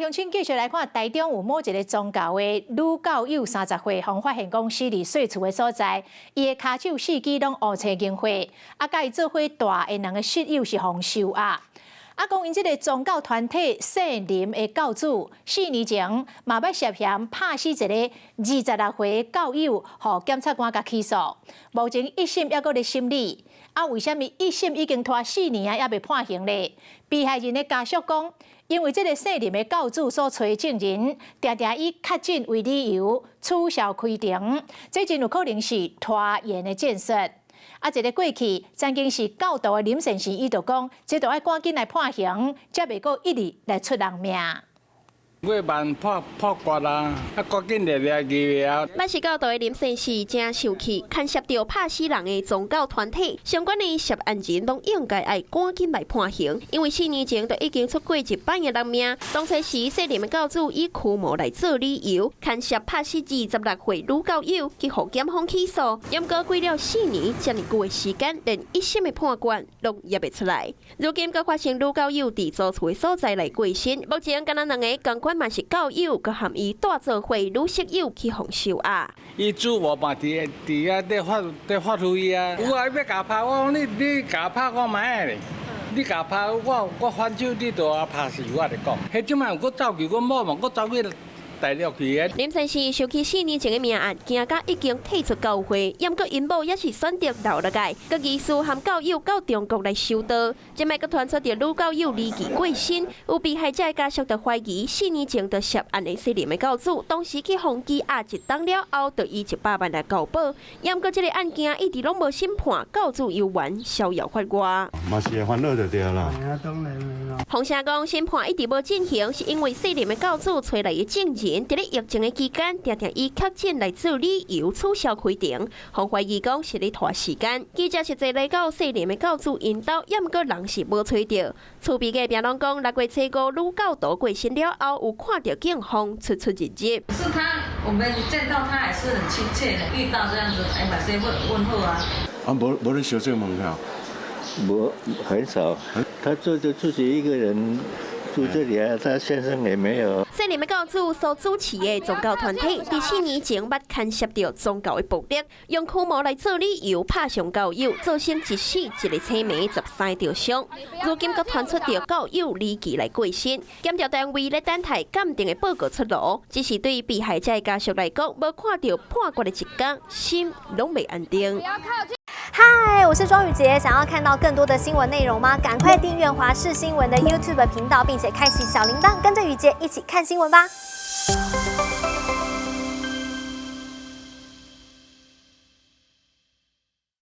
鄉親繼續來看，台中有某一个宗教的女教友30歲，予發現講死佇細厝的所在，伊的跤手四肢攏烏青凝血，啊，佮伊做伙蹛的兩个室友是予收押。啊，講𪜶這个宗教團體聖林的教主，4年前嘛捌涉嫌拍死一个26歲教友，予檢察官共起訴。目前一審猶閣咧審理。啊，為啥物一審已經拖四年啊，猶未判刑咧？被害人的家屬講，因為這个聖林的教主所揣證人，定定以確診為理由取消開庭，這真有可能是拖延的戰術。啊，一个過去曾經是教徒的林先生，伊就講，這著愛趕緊來判刑，才袂閣一直來出人命。我辦破破決啦，啊，趕緊來來入啊！捌是教徒的林先生誠受氣，牽涉著拍死人的宗教團體，相關的涉案人攏應該愛趕緊來判刑，因為4年前就已經出過一擺的人命。當初時聖林的教主以驅魔來做理由，牽涉拍死26歲女教友，去予檢方起訴，毋過過了四年遮爾久的時間，連一審的判決攏猶未出來。如今閣發現女教友佇租厝的所在來過身，目前敢若兩个仝款嘛是教友，閣含伊蹛做伙女室友去予收押。伊主無嘛佇佇遐咧發咧發揮啊！有啊，欲共拍，我講你你共拍看覓咧？你共拍我我反手你就啊拍死我咧講。彼這擺有閣走去，阮某嘛閣走去大陸去的。林先生想起4年前的命案，驚甲已經退出教會，毋過𪜶某也是選擇留落來，閣疑似含教友到中國來修道。這擺閣傳出著女教友離奇過身，有被害者的家屬就懷疑4年前就涉案的聖林的教主，當時去予羈押一冬了後，就以100萬來交保。毋過這个案件一直攏無審判，教主猶原逍遙法外。嘛是會煩惱就對啦。洪聲講審判一直無進行，是因為聖林的教主揣來的證人，佇咧疫情的期間，定定以確診來做理由取消開庭，予懷疑講是咧拖時間。記者實際來到聖林的教主𪜶兜，毋過人是無揣著。厝邊隔壁攏講，6月初五女教徒過身了後，有看著警方出出入入。是他，我們見到他也是很親切的，遇到這樣子，哎，嘛是會問候啊。啊，無無咧相做門口？無，很少。他住就自己一個人住這裡啊，他先生也沒有。聖林的教主所主持的宗教團體，佇4年前捌牽涉著宗教的暴力，用驅魔來做理由，拍傷教友，造成一死一个青盲13著傷。如今閣傳出著教友離奇來過身，檢調單位咧等待鑑定的報告出爐，只是對被害者的家屬來講，無看著判決的一天，心攏袂安定。嗨，我是莊宇傑，想要看到更多的新聞內容嗎？趕快訂閱華視新聞的 YouTube 頻道，並且開啟小鈴鐺，跟着宇傑一起看新聞吧。